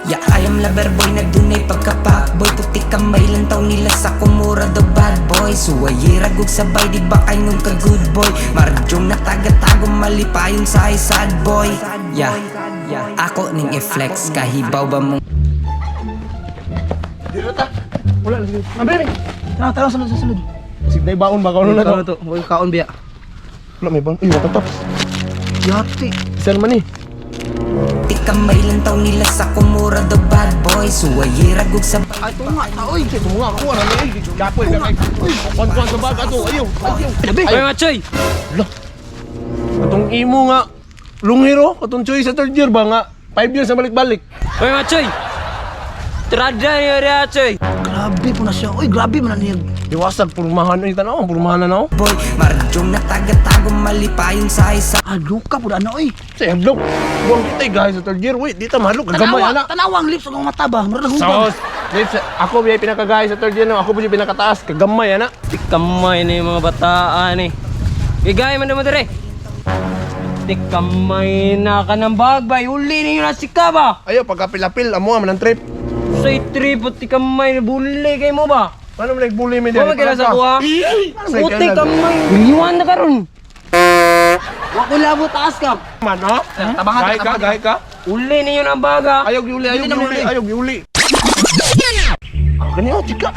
Yeah, I am lover boy na dunay pagkapak boy. Puti kamay lantaw nila sa kumura the bad boy. Suwayi ragog sabay, di ba kay nung ka good boy? Marjong natagatago malipayon sa sad boy. Yeah, ako ning i-flex kahibaw ba mong Dito ta. Wala lang. Ambe. Tara, tara, sulod, sulod. Sigday baon ba kauno na to? To. Huwag kaon biya. Wala may baon. Uy, what the Yati. Isa naman eh. Puti kamay lantaw nila sa kumura the bad boy. Suwayi ragog sabay. Ay, tunga ta, oy. Kasi tumunga ako ano eh. Gapoy ka kay. Uy, kwan sa bag ato. Ayo. Ayo. Labi. Ay, machoy! Lah. Atong imo nga lunghero, atong choy sa third year ba nga 5 years na balik-balik. Uy, machoy! Trada niyo rin, choy! Grabe po na siya. Oy, grabe man na niya. Iwasag purmahan ay tanaw, purmahan na nao. Boy, marjong natagatago malipayon sa isa. Ah, luka po na ano, oy. Sa hadlok. Buang kita eh, guys sa third year. Wait, di ta mahadlok kagamay Tanawa, ana. tanawa ang lips ug ang mata ba. Murag nagubag. Sos. Lips, ako biyay pinakagay sa third year no. Ako po yung pinakataas, kagamay ana. Tikamay na yung mga bataan eh. Igay man naman dire. Tikamay na ka ng bagbay. Uli ninyo na si ka ba? Ayo pagkapilapil amo man ang trip. Sa tripot tikamay na buli kay mo ba? Paano mo nagbully mi Wa man kila sa kuha. Puti kamay. Liwan na karon. Wa ko labo taas ka. Man, ha? Tabangan, Gahi ka, tabangan. gahi ka. Uli ninyo na ang baga. Ayaw giuli, ayaw Hindi na giuli, muli. ayaw giuli. Ah, gani oh, chika.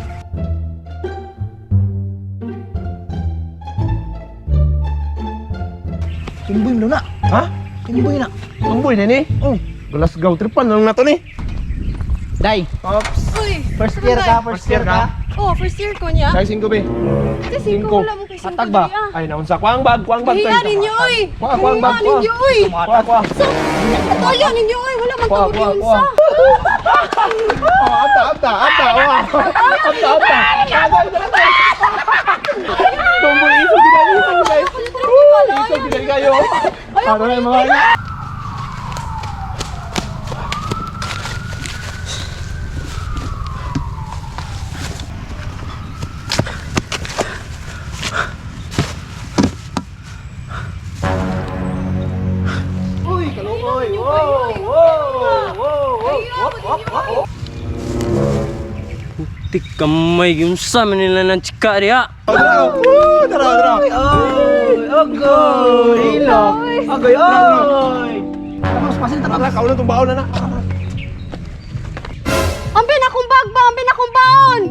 Tumboy mo na. Ha? Tumboy na. Tumboy na ni. Oh. Glasgow tripan lang na to ni. Day, Ops. Uy, first year ka, first year ka. Oh, first year ko niya. Size 5 be. Kasi Singko. singko, wala mo kay singko Hatag ba? diri, ah. Ay, naunsa kuang bag, kuang bag. Hiya ninyo, oy. Kuha, kuha ang bag, Hiya kuha. ninyo, oy. Kuha, kuha. So, atoyo ninyo, oy. Wala man Kuha, tawag kuha, yun kuha. sa. Oh, ata, ata, ata. Oh. Ata, ata. Ata, ata, ata. Tumboy isog gid isog guys. Isog gid kayo. Ano na mga Uy, kaluoy. Wow, wow, wow, wow. Putik kamay yung sa manila ng chika diha. Tara, woo, tara, tara. Oy, agoy. Hilo. Agoy, oy. Tapos pasin Tara, tapos. kauna tong baon na na. Ambi na akong bag ba? Ambi na akong baon.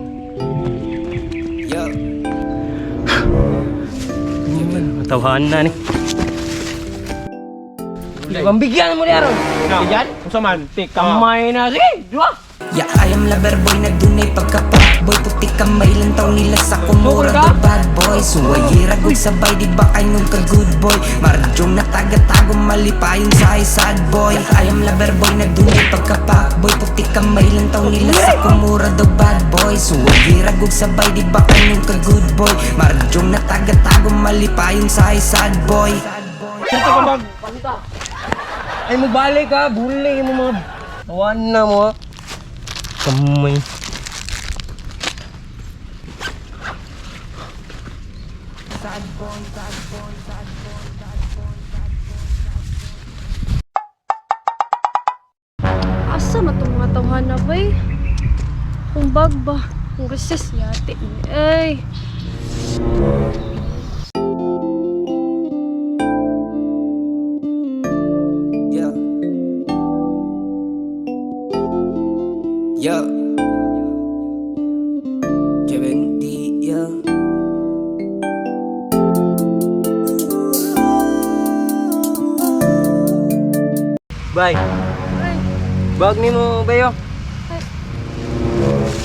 Yo. Matawahan na ni. Pambigyan mo niya ron. Bigyan? Unsa man? Kamay na. Sige, dua. Yeah, I am lover boy na dunay pagkapak boy. Puti kamay lantaw nila sa kumura Sugod ka? the bad boy. Suwayi ragog sabay, di ba kay nung ka good boy? Marjong natagatago malipayon sa sad boy. Yeah, I am lover boy na dunay pagkapak boy. Puti kamay lantaw nila sa kumura the bad boy. Suwayi ragog sabay, di ba kay nung ka good boy? Marjong natagatago malipayon sa sad boy. Dito ka bag. Ay mo balik ha, buli mo mga tawahan na mo ha. Kamay. Asa man tong mga tawhan na bay? Akong bag ba? Kung recess yati. Ay. Yeah. Yo. Kevin D, yeah. Bye. Ay, Bag ni mo bayo.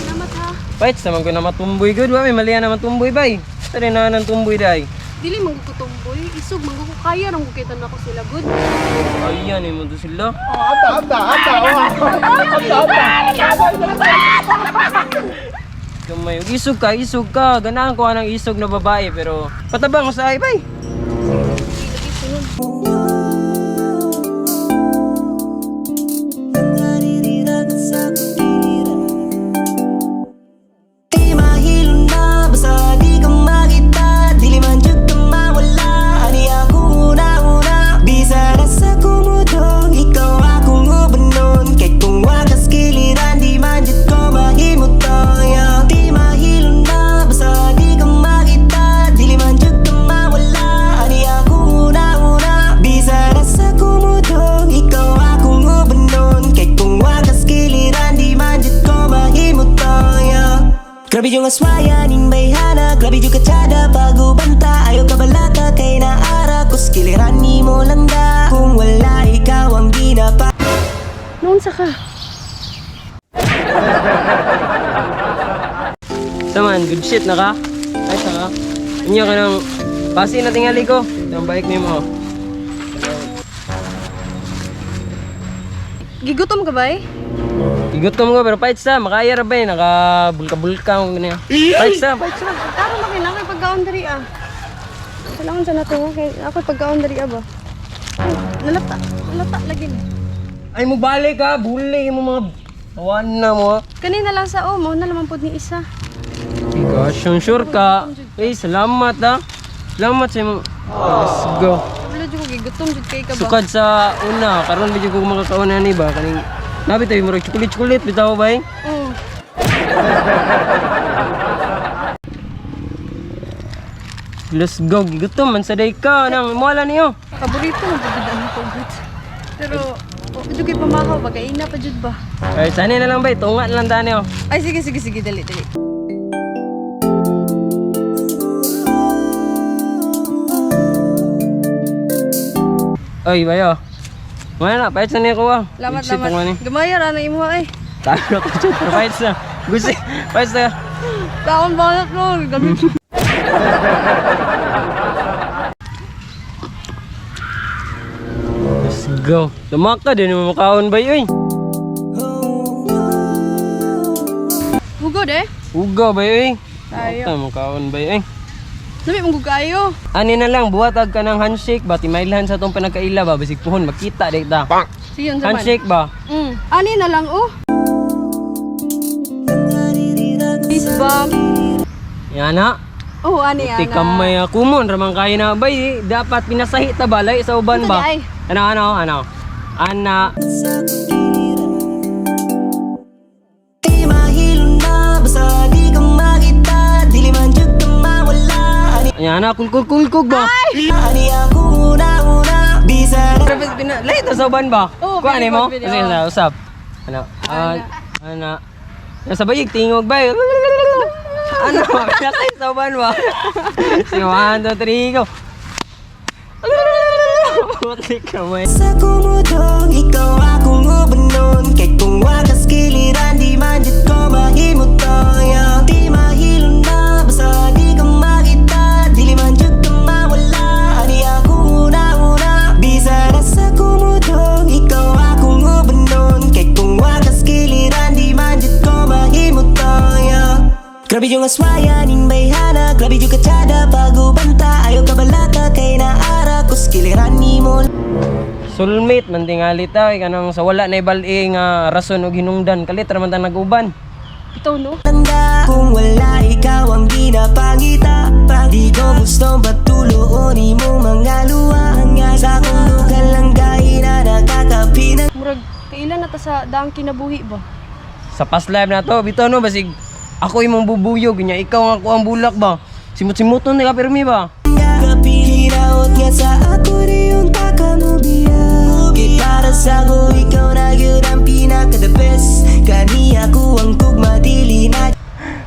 salamat ha. Wait, naman ko na matumboy good ba? May malian na matumboy bay. Sa rin na ng tumboy day. Dili man ko tumboy. Isog man ko kaya rang kita na ko sila good. Ayan eh mo to sila. Oh, ata, ata, ata. Oh. Ata, ata. Ata, ata. Kamay, ug isog ka, isog ka. Ganahan ko ng isog na babae pero patabang ko sa ay bay. Sige, lagi sunod. Di mahilo na, basta di ka makita. Dili man jud ka mawala. Ani ako una-una. Bisa na sa kumutong, ikaw akong ubanon. Kay kung wakas. Grabe yung aswaya ning bayhana. Grabe yung katsada pag-ubanta. Ayaw ka balaka kay naara. Kus kiliran ni mo langga. Kung wala ikaw ang ginapa. Noon sa ka. Saman, good shit na ka. Ay, saka. Inyo ka ng pasi na tingali ko. Ito ang bike nimo. Gigutom ka ba eh? Igutom ko pero fight sa, makaya ra ba eh, nakabulka-bulka mo ganyan. Fight sa, fight sa. Taro na kay nakay pagkaon diri ah. Kailangan sa nato kay ako pagkaon diri ah ba. Ay, nalata, nalata lagi ni. Ay mo balik ka, buli mo mga awan na mo. Ah. Kanina lang sa o, mao na naman pud ni isa. Ikaw, sure ka. Ay, salamat ah. Salamat sa imong. Let's go. Wala jud ko gigutom jud kay ka ba. Sukad sa una, karon medyo ko makakauna ni ba kaning nabi tayo murag chocolate-chocolate bitaw ba eh? Oh. Let's go, gigutom man sa day ka nang moala niyo. Paborito mo pud jud ang pugit. Pero oh, jud kay pamakaw ba kay ina pa jud ba. Ay, sana na lang ba, tunga na lang tani oh. Ay sige sige sige, dali dali. Oy, bayo. Wala na, pahit sa niya ko ah. Lamat Good shit, tunga ni. lamat. Gamaya ra na imo ay. Talo ko dyan, pero pahit sa. Gusto, pahit sa. Taon banat mo, gamit. Let's go. Lumaka din mo makaon ba oy. Hugod eh. Uga ba oy. Tayo. Ito makaon ba oy. Dami mong kayo. Ani na lang buhat ag ka ng handshake ba timailhan sa tong panagkaila ba bisig puhon makita di ta. Sige unsa man. Handshake ba? Ani na lang oh. Peace bomb. Yan na. Oh, ani ana. Ti kamay kumon ramang kayo na bay eh. Dapat pinasahi ta balay sa uban Unsa ba? di ay? Ano ano ano? Ana. Di mahilo na basta di ka makita. Dili man jud ka mawala. Ani Yan na kulkul kulkog ba? ani ako una-una. Bisa na Pero pina lay ta sa uban ba? Oo, Kuha very ni mo? good video. Sige sa usap. Ano? Ah, ana. Nasa bayig tingog bay. Ano? Pinasahi sa uban ba? Sige, 1, 2, 3, go. Putik kamay. Sa kumutong, ikaw akong ubanon. Kay kung wakas kiliran, di man jud ko mahimutong, yeah. Di mahilo na, basta di ka makita. Dili man jud ka mawala. Ani ako una-una. Bisa na sa kumutong, ikaw akong ubanon. Kay kung wakas kiliran, di man jud ko mahimutong, yeah. Grabe yung aswaya ning bayhana. Grabe yung katsada pag-ubanta. Ayaw ka balaka kay naara. Kus kiliran ni mo Soulmate man tingali ta kay kanang sa wala na ibal-i nga rason og hinungdan kalit ra man ta nag-uban. Bitaw no. Tanda. Kung wala ikaw ang ginapangita pa. Di ko gustong patuloon imong mga luha. Sa akong lugar lang gay na nakakapinang. Murag kailan na ta sa daang kinabuhi ba? Sa past life na to bitaw no basig ako imong bubuyog nya ikaw ang ako ang bulak ba. Simot-simoton na ka pirmi ba? Hinaot nga sa ako rin taka mo biya. Kay para sa ako ikaw na yun ang pinaka the best. Kani ako ang tugma dili na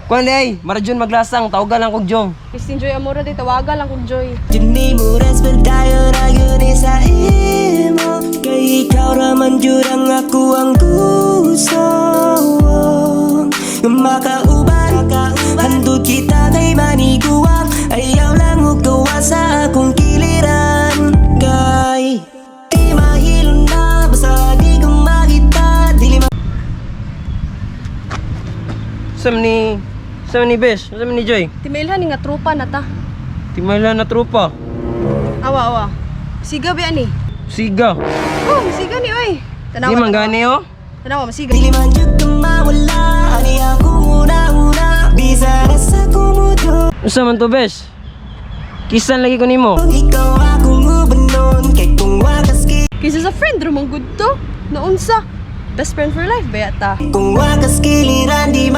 Kuan di ay, marajon maglasang tawagan lang kog Jong. Christine Joy Amora di tawagan lang kog Joy. Dini mo respetayo na yun sa imo. Kay ikaw raman jud ang ako ang gusto. Nga makauban, handod kita kay maniguang. Ayaw lang og gawa sa akong kiliran. Kay di mahilo na basta di ka makita. Dili Sam ni Sam ni Besh, sam ni Joy. Timailhan ni nga tropa na ta. Timayla na tropa. Awa awa. Siga ba ani? Siga. Oh, siga ni oy. Tanawa. Di man gani oh. Tanawa masiga. Dili man jud ka mawala. Ani ako una-una. Bisa na sa kumuto. Unsa man to Besh? Kisan lagi ko nimo. Ikaw akong ubanon. Kay kung wakas Kaysa sa friend ramang good to. Naunsa. Best friend for life ba yata? Kung wakas kiliran di